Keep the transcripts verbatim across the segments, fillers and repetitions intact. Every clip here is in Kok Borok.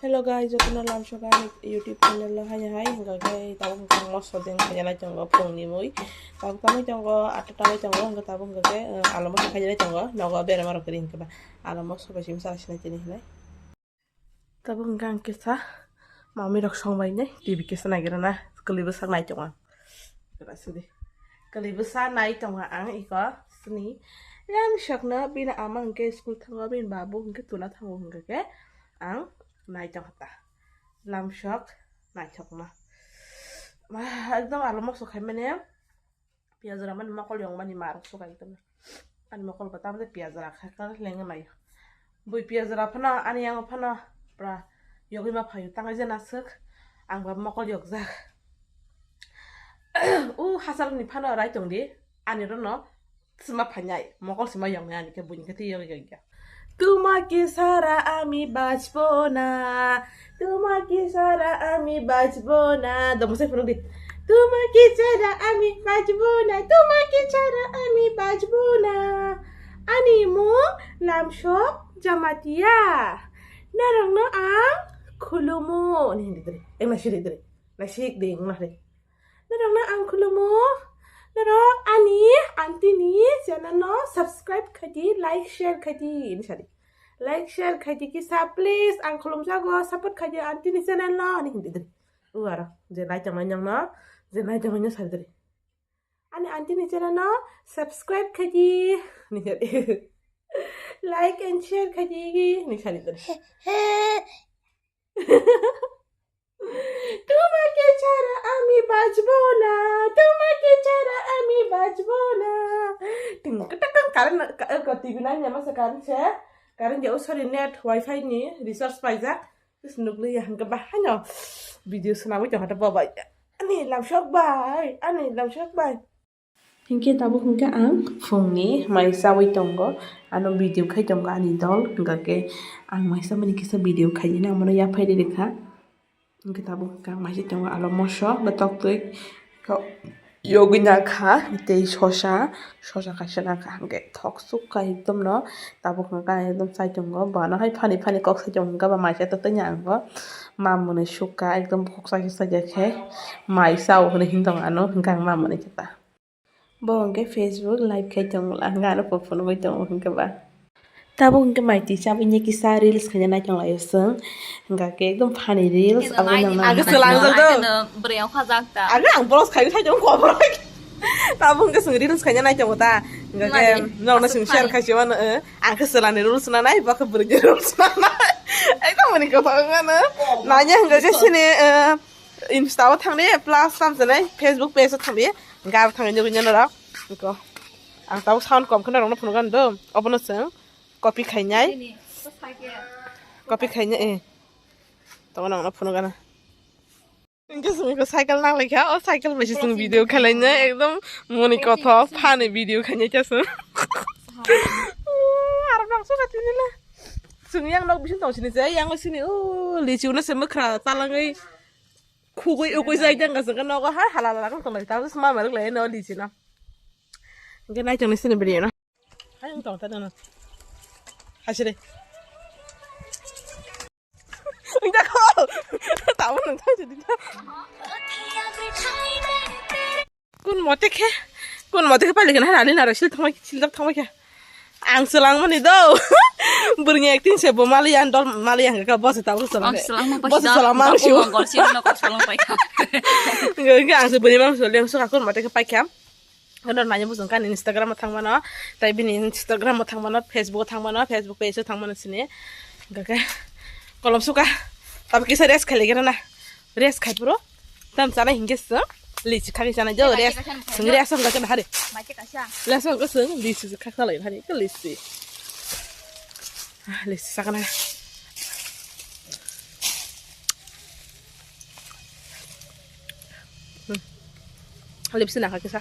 Hello guys, jotono lamsok ani YouTube channel o haino hai, hwnkha khe tabuk hwnkha moso deng khaina nai tongo phungni mui. Tabuk tamo tongo, atta tamo tongo, hwnkha tabuk hwnkha khe, eh, alo moso khaina nai tongo, nogo berama rok ring khe ba. Alo moso bai simi sara sinai tini hinai. Tabuk hwnkha ang kisa mami rok song bai nai, T V kisa naigra na, kwlwi bwsak nai tongo ang. Kala sidi. Kwlwi bwsa nai tongo ang iko sini. Lamsokno bini ama hwnkhe school thango, bini babu hwnkhe tula thango hwnkha khe ang nai tongkha ta. Lamsok naithokma. Ma, ekdom alo moso khaimani. Piyaj ramani mokol yongmani marok suka ekdom. Ani mokol bo tamde piyaj rakha khe lengwi maio. Bui piyaj ra phano ani yango phano pura yogwi ma phaio, tangai jena swk ang ba mokol yokjak. U hachal ni phano rai tong di, ani rono sima phainai, mokol sima yongnai ani khe buini khe twi yogwi yokya. Tuma ki sara ami bachbo na, tuma ki sara ami bachbo na. Domo se phunuk di. Tuma ki sara ami bachbo na, tuma ki sara ami bachbo na. Ani mung Lamsok Jamatia. Norokno ang khulumo. Ni hindi dre. Eng na siri dre. Na sik de eng na re. Norokno ang khulumo. Norok ani aunty ni channel no subscribe khaidi, like, share khaidi. Ni sari. Like, share khaidi kisa, please. Ang khulumjago, support khaidi aunty ni channel no. Ni hindi dre. U aro. Je nai tongmani nang no. Je nai tongmani no sari dre. Ani aunty ni channel no subscribe khaidi. Ni sari. Like and share khaidi. Ni sari dre. Tuma ki sara ami bachbo na, tuma ki sara ami bachbo na. Ting ka tak ka current ka, ka T V nai ne masa current se. Current je, oh, sorry, net wifi ni recharge paijak. Is nukli ya hangka ba hano. Video swnamwi tong hata baba. Ani Lamsok bai, ani Lamsok bai. Hinkhe tabuk hinkhe ang phungni mai chawi tongo, ano video khai tongo ani dol, hingkha khe ang mai chamani kisa video khaina, ang bono yaphai rikha. Hinkhe tabuk hinkhe ang mai se tongo alo moso, bwtwk twi, yogwi nakha tei sosa, sosa kaisa nakha, hinkhe thok sukha ekdom no, tabuk hinkhe ang ekdom chai tongo, bono hai phani phani kok sai tongo, hinkhe ba mai se totwi ni ang bo, ma mwnwi sukha ekdom kok sai sai khe mai chao hinwi hin tongo ano, hinkhe ang ma mwnwi khe ta. Bo hwnkhe Facebook live khai tongo, ang ano phone bai tongo hwnkhe ba. Tabuk hwnkhe mai twi chabwi kisa reels khaina nai tonglaio chwng. Hwnkha khe ekdom funny reels, abo nang nang. Ang swlangjak do. Bwrwi ang khajak ta. Ang ang vlogs khai khai tongo kobor. Tabuk hwnkhe chwng reels khaina nai tongo ta. Hwnkha khe norokno chwng share khai se mano. Ang khe chwlani reels na nai, bo khe bwrwini reels na nai. Ekdom ani kwthang ano. Nanya hwnkha khe sini, eh, Insta o thangdi, plus tamo sanai Facebook page o thangdi. Gab thangwi nugwi norok. Iko. Ang tabuk sound kom kheno norokno phunukgani do. Obono chwng copy khainai. Copy khainai, eh. Tamo norokno phunukgana. Hwnkhe chwng iko cycle nanglaikha. O cycle bai se chwng video khailainai. Ekdom moni kothok phani video khainai khe chwng. Aro nang suka tinila. Chwng yang nok bising tong sini je, yang sini, o lichi uno se mwkhra talangwi. Khugui ugui jai jang gasang nogo ha hala hala kang tonglai ta ma ma rwk lai no di chino. Hwnkhe nai tongni sini bini no. Hai wng tong ta no. Hasire. Wng ta ko. Tamo nang ta jodi ta. Kun mote khe, kun mote khe pali kana hani naro sil thangma sil thangma khe. Ang swlangmani do. Bwrwini acting se bo maliya, dol maliya hwnkha khe bo se tabuk swlang. Ang swlangma bo se swlangma ang siyo. Hwnkha khe ang se bwrwini mang swleng swkha kun mate khe paikha. Kono nanya bujung kan Instagram o thangmano, tai bini Instagram o thangmano, Facebook o thangmano, Facebook page o thangmano sini. Hwnkha khe kolom suka. Tabuk kisa rest khailai gana na. Rest khai phuru. Tam chanai hinkhe se lichi khagwi chanai jo, rest. Sing rest wngkha khe hari. Rest wngkha sing lichi khaksa lai hari khe lichi. Ah, lichi sakana. Hmm. Lichi nakha kisa.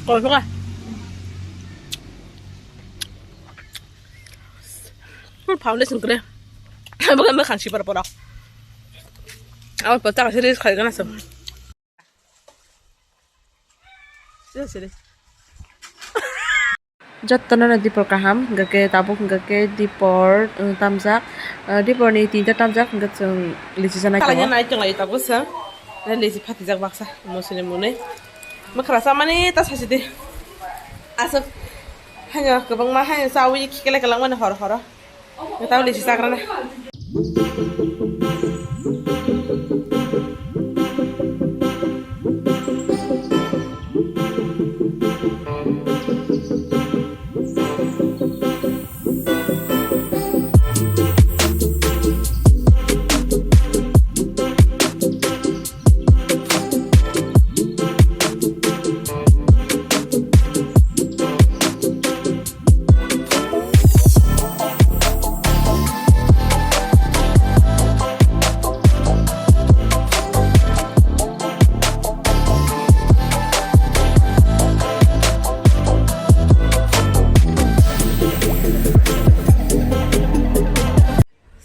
Kau suka. Hmm, foundation kre. Bukan makan si para pora. Awal pata kasi ris kali kana sem. Sila sila. Jotono no dipor kaham, hingke tabuk hingke dipor, um, tamjak, uh, dipor ni tinta tamjak, hingke chwng lichi janai tongo. Kalaina nai tonglai tabuk chwng, nai lichi phatijak baksa, musuni mwnwi. Mwkhra chamani ta saisidi. Aswk haino kwbangma haino chawi khiklai kwlangmani hor horo. Tamo lichi chakrana.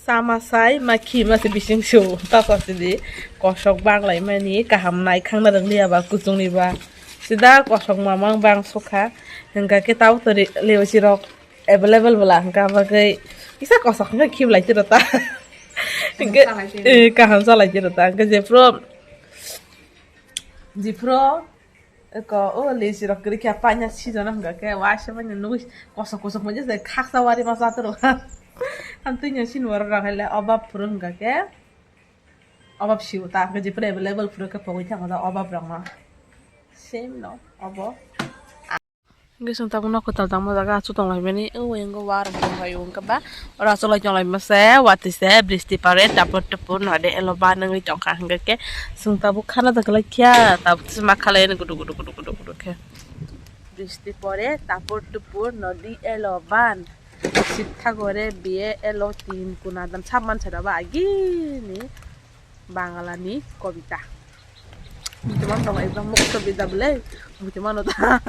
Sama sai ma khi ma se bising su ta sa sidi kosok bang lai mani kaham nai khang na rang liya ba kuchung ni ba sida kosok mamang bang sukha hingka ke tau to leosi rok available bwla hingka bagwi kisa kosok hingka khib lai tiro ta hingke kaham sa lai tiro ta hingke jephru jephru ko o lesi rok kwrwi khe paina sijona hingka ke waisa manya nugui kosok kosok manya se khaksa wari ma satro hamtwi nya sini wara rok hai le obab phuru hingka ke obab siu ta hingka jephru available phuru khe pogwi thangma obab rok no same no obo. Hingke chwng tabuk nok kwtal tangma jaga achu tonglaimani o yango warok tonglaio hingke ba oro achuk lai tonglaima se watwi se bristi pare tapur tupur node elo ba nangwi tongkha hingke ke chwng tabuk khana da kwlai kya tabuk se ma khalai gudu gudu gudu gudu gudu khe bristi pore tapur tupur nodi elo ban sitha gore biye elo tin kuna dan sab mansa da ba agini. Bangla ni kobita. Bujiman tongo ekdom mukto bida bwle. Bujiman ta.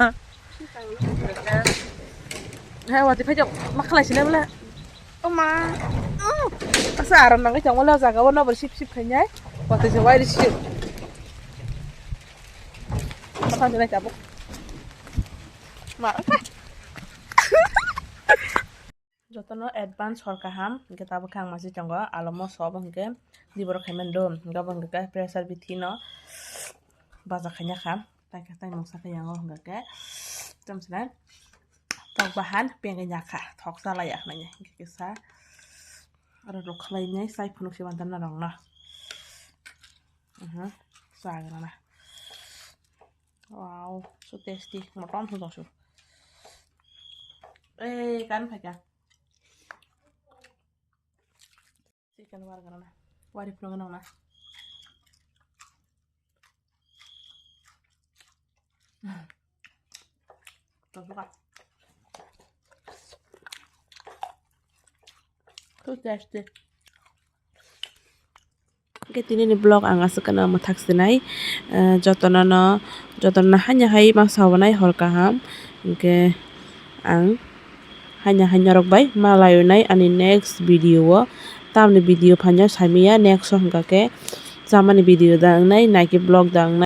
He wati phai jok makhalai sile bwle. O ma. Asa aram nangwi tongo le jaga o nobor sip sip khainai. Wati se wai sip. Mathang se nai tabuk. Ma. Jotono advance hor kaham, hingke tabuk khe ang masi tongo, alomo sobo hingke diborok khaimani do, hingke abo hingke pressure bithi no baja khaina kha, tai khe tai mungsa khe yango hingke tamsina tok bahan pengwi nyakha, thok chalaiya hinwi hingke kisa aro rwkhlainai chai phunuk se mantan norok no, mhm, chagrana. Wow, so tasty. Motom thung tong su. Eh, kan phaikha. Chicken war gana na. Wari phunuk gana na. Tong suka. So tasty. Hingke tini ni vlog ang aswk no mwthak sinai, eh, jotono no, jotono no haino hai ma sabonai hor kaham, hingke ang haino hai norok bai ma laio nai ani next video o, tamni video phaino saimanya next o hingka khe chamani video da wngnai, naikhe vlog da wngnai.